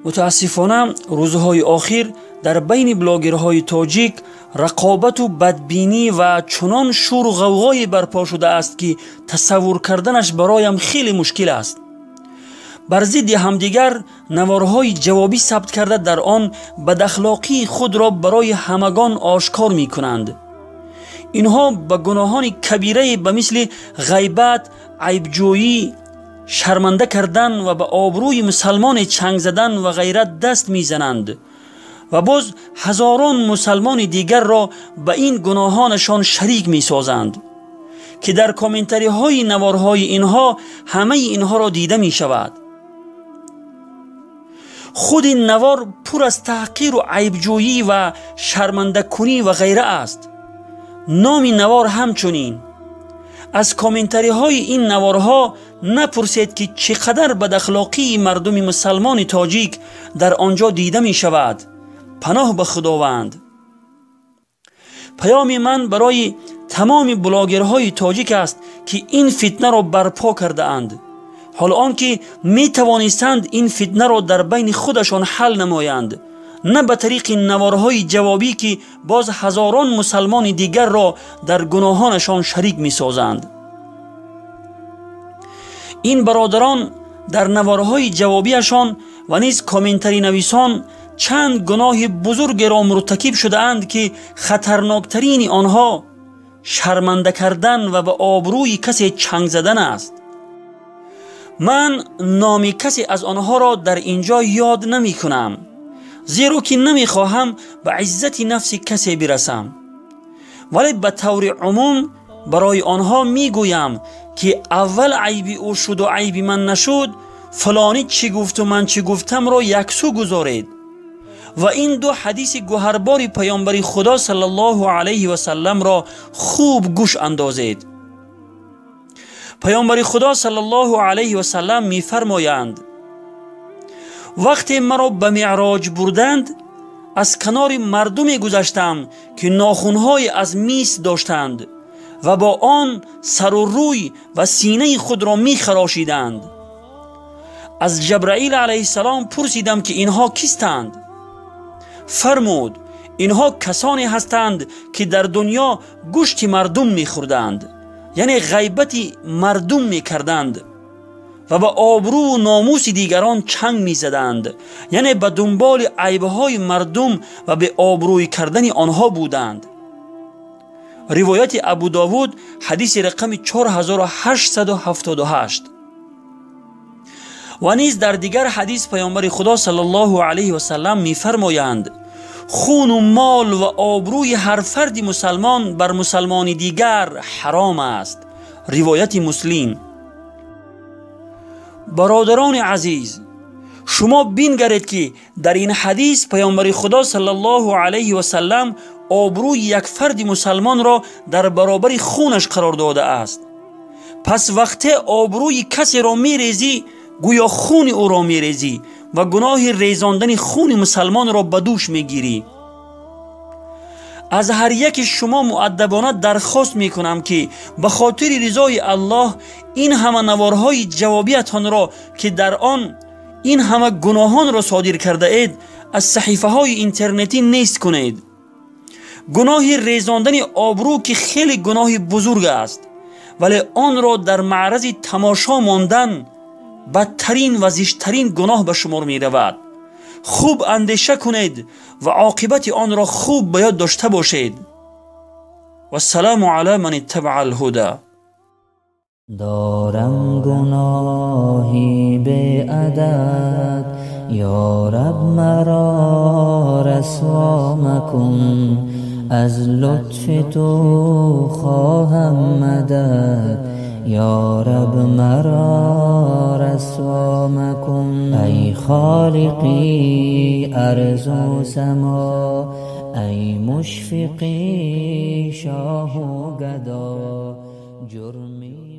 Мутаассифона, рӯзҳои охир дар байни блогерҳои тоҷик рақобату бадбинӣ ва чунон шуру ғавғое барпо шудааст, ки тасаввур карданаш бароям хеле мушкил аст. Бар зидди ҳамдигар наворҳои ҷавобӣ сабт карда, дар он бадахлоқии худро барои ҳамагон ошкор мекунанд. Инҳо ба гуноҳони кабирае ба мисли ғайбат, айбҷӯӣ, шарманда кардан ва ба обрӯи мусалмоне чанг задан ва ғайра даст мезананд ва боз ҳазорон мусалмони дигарро ба ин гуноҳонашон шарик месозанд, ки дар комментариҳои наворҳои инҳо ҳамаи инҳоро дида мешавад. Худи навор пур аз таҳқиру айбҷӯӣ ва шармандакунӣ ва ғайра аст. Номи навор ҳамчунин. Аз комментариҳои ин наворҳо напурсед, ки чӣ қадар бадахлоқии мардуми мусалмони тоҷик дар он ҷо дида мешавад. Паноҳ ба Худованд. Паёми ман барои тамоми блогерҳои тоҷик аст, ки ин фитнаро барпо кардаанд, ҳол он ки метавонистанд ин фитнаро дар байни худашон ҳал намоянд, на ба тариқи наворҳои ҷавобӣ, ки боз ҳазорон мусалмони дигарро дар гуноҳонашон шарик месозанд. Ин бародарон дар наворҳои ҷавобиашон ва низ комментаринависон чанд гуноҳи бузургеро муртакиб шудаанд, ки хатарноктарини онҳо шарманда кардан ва ба обрӯи касе чанг задан аст. Ман номи касе аз онҳоро дар ин ҷо ёд намекунам, зеро ки намехоҳам ба иззати нафси касе бирасам, вале ба таври умум барои онҳо мегӯям, ки аввал айби ӯ шуду айби ман нашуд, фалонӣ чӣ гуфту ман чӣ гуфтамро яксӯ гузоред ва ин ду ҳадиси гӯҳарбори паёмбари Худо саллаллоҳу алайҳи васалламро хуб гӯш андозед. Паёмбари Худо саллаллоҳу алайҳи васаллам мефармоянд: вақте маро ба меъроҷ бурданд, аз канори мардуме гузаштам, ки нохунҳое аз мис доштанд ва бо он сару рӯй ва синаи худро мехарошиданд. Аз Ҷабраил алайҳиссалом пурсидам, ки инҳо кистанд? Фармуд: инҳо касоне ҳастанд, ки дар дунё гӯшти мардум мехӯрданд, яъне ғайбати мардум мекарданд ва ба обрӯву номуси дигарон чанг мезаданд, яъне ба дунболи айбҳои мардум ва беобрӯй кардани онҳо буданд. Ривояти Абу Довуд, ҳадиси рақами 4878. Ва низ дар дигар ҳадис паёмбари Худо саллаллоҳу алайҳи васаллам мефармоянд: хуну мол ва обрӯи ҳар фарди мусалмон бар мусалмони дигар ҳаром аст. Ривояти Муслим. Бародарони азиз, шумо бингаред, ки дар ин ҳадис паёмбари Худо саллаллоҳу алайҳи васаллам обрӯи як фарди мусалмонро дар баробари хунаш қарор додааст. Пас вақте обрӯи касеро мерезӣ, гӯё хуни ӯро мерезӣ ва гуноҳи резондани хуни мусалмонро ба дӯш мегирӣ. Аз ҳар яки шумо муаддабона дархост мекунам, ки ба хотири ризои Аллоҳ ин ҳама наворҳои ҷавобиятонро, ки дар он ин ҳама гуноҳонро содир кардаед, аз саҳифаҳои интернетӣ нест кунед. Гуноҳи резондани обрӯ, ки хеле гуноҳи бузург аст, вале онро дар маърази тамошо мондан бадтарин ва зиштарин гуноҳ ба шумор меравад. Хуб андеша кунед ва оқибати онро хуб ба ёд дошта бошед. Вассалому ала ман иттабаа алҳуда. Дорам гуноҳи беадад, ё Раб, маро расво макун. Аз лутфи ту хоҳам мадад, ё Раб, маро расво макун. Ай Холиқи арзу само, ай мушфиқи шоҳу гадо, ҷурми